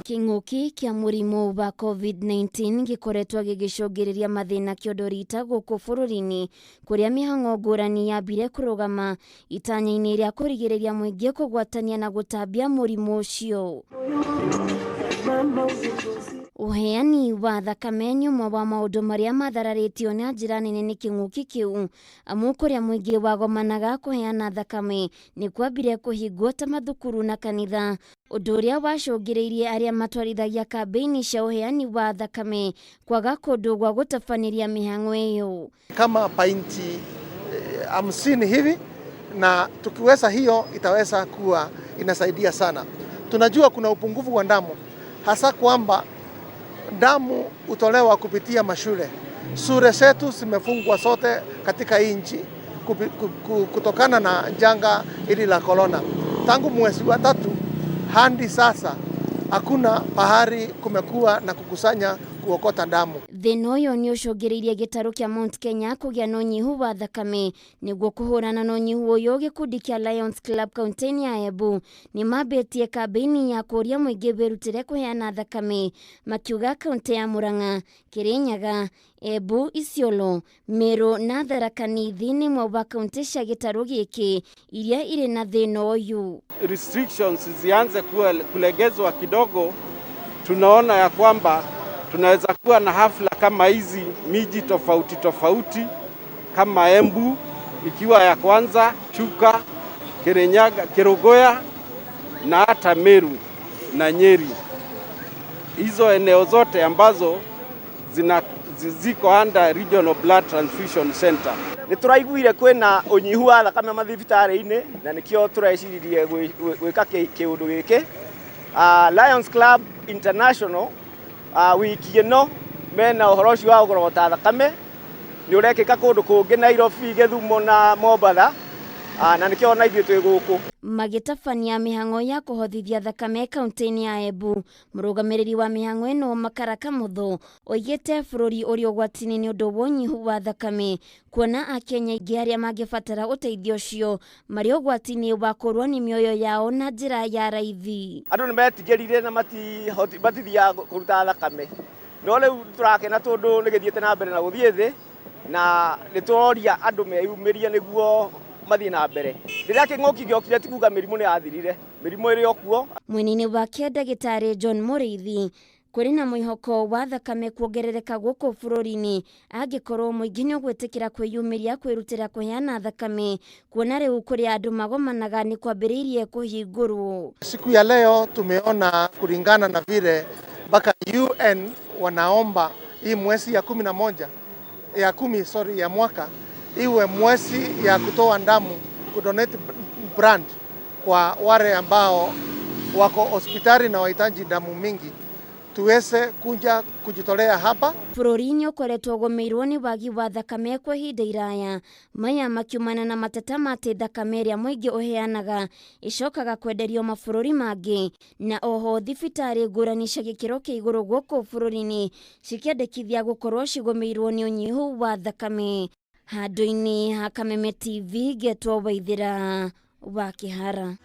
Kĩng'ũki kĩa mũrimũ wa COVID-19 gĩkoretwo gĩgĩcũngĩrĩria mathĩna kĩondo rita gũkũ bũrũri-inĩ, kũrĩa mĩhang'o ngũrani yambire kũrũgama itanya-inĩ rĩa kũrigĩrĩria mũingĩ kũgwatania na gũtambia mũrimũ ũcio. Ũheani wa thakame nĩ ũmwe wa maũndũ marĩa mathararĩtio na njĩra nene nĩ kĩng'ũki kĩu, amu kũrĩa mũingĩ wagomanaga kũheana thakame nĩ kwambire kũhingwo ta mathukuru na kanitha, ũndũ ũrĩa wacũngĩrĩirie arĩa matwarithagia kambĩini cia ũheani wa thakame kwaga kũndũ gwa gũtabanĩria mĩhang'o ĩyo. Kama painti 50 hivi, na tukiweza hiyo itaweza kuwa inasaidia sana. Tunajua kuna upungufu wa damu, hasa kwamba damu hutolewa kupitia mashule. Shule zetu zimefungwa zote katika hii nchi kutokana na janga hili la corona. Tangu mwezi wa 3 hadi sasa hakuna pahali kumekuwa na kukusanya kuokota damu. Thĩna ũyũ nĩ ũcũngĩrĩirie gĩtarũ kĩa Mount Kenya kũgĩa na ũnyihu wa thakame. Nĩguo kũhũrana na ũnyihu ũyũ, gĩkundi kĩa Lions Club kaunti-inĩ ya Embu nĩ mambĩtie kambĩini ya kũũria mũingĩ wĩrutĩre kũheana thakame, makiuga kaunti ya Murang'a, Kirinyaga, Embu, Isiolo, Meru na Tharaka Nithi nĩ imwe wa kaunti cia gĩtarũ gĩkĩ iria irĩ na thĩna ũyũ. Restrictions zianze kulegezwa kidogo, tunaona ya kwamba tunaweza kuwa na hafla kama hizi miji tofauti tofauti kama Embu ikiwa ya kwanza, Chuka, Kirinyaga, Kerugoya na hata Meru na Nyeri. Hizo eneo zote ambazo ziko under Regional Blood Transfusion Center. Nĩ tũraiguire kwĩna ũnyihu wa thakame mathibitarĩ-inĩ na nĩkĩo tũreciririe gwĩka kĩũndũ gĩkĩ. Lions Club International wiki ĩno mena ũhoro ũcio wa kũrogota thakame, nĩ ũrekĩka kũndũ kũngĩ Nairobi, Gĩthumo na Mombatha, na nĩkĩo ona ithuĩ twĩ gũkũ. Magĩtabania mĩhang'o ya kũhothithia thakame kaunti-inĩ ya Embu, mũrũgamĩrĩri wa mĩhang'o ĩno Makara Kamotho oigĩte bũrũri ũrĩ ũgwati-inĩ nĩ ũndũ wa ũnyihu wa thakame, kuona Akenya aingĩ arĩa mangĩbatara ũteithio ũcio marĩ ũgwati-inĩ wa kũũrwo nĩ mĩoyo yao na njĩra ya raithi. Andũ nĩ metigĩrire na matithiaga kũruta thakame, no rĩu tũrakena tondũ nĩ gĩthiĩte na mbere na gũthiĩ thĩ, na nĩ tũroria andũ meyumĩrie nĩguo mathiĩ na mbere. Rĩrĩa kĩng'ũki gĩokire ti kuga mĩrimũ nĩ yathirire, mĩrimũ ĩrĩ o kuo. Mwena-inĩ wake ndagĩtarĩ John Mũrĩithi, kũrĩ na mwĩhoko wa thakame kuongerereka gũkũ bũrũri-inĩ angĩkorwo mũingĩ nĩ ũgwĩtĩkĩra kwĩyumĩria kwĩrutĩra kũheana thakame, kuona rĩu kũrĩa andũ magomanaga nĩ kwambĩrĩirie kũhingũrwo. Siku ya leo tumeona kulingana na vile mpaka UN wanaomba hii mwezi ya kumi na moja, ya kumi, sorry, ya mwaka iwe mwezi ya kutoa damu, kudonate blood kwa wale ambao wako hospitali na wahitaji damu mingi, tuweze kuja kujitolea hapa. Bũrũri nĩ ũkoretwo ũgũmĩirwo nĩ wagi wa thakame kwa ihinda iraya, maya makiumana na mateta ma atĩ thakame ĩrĩa mũingĩ ũheanaga ĩcokaga kwenderio mabũrũri mangĩ, na oho thibitarĩ ngũrani cia gĩkĩro kĩa igũrũ gũkũ bũrũri-inĩ cikĩandĩkithia gũkorwo cigũmĩirwo nĩ ũnyihu wa thakame. Handũ-inĩ ha Kameme TV, ngetwo Waithĩra wa Kĩhara.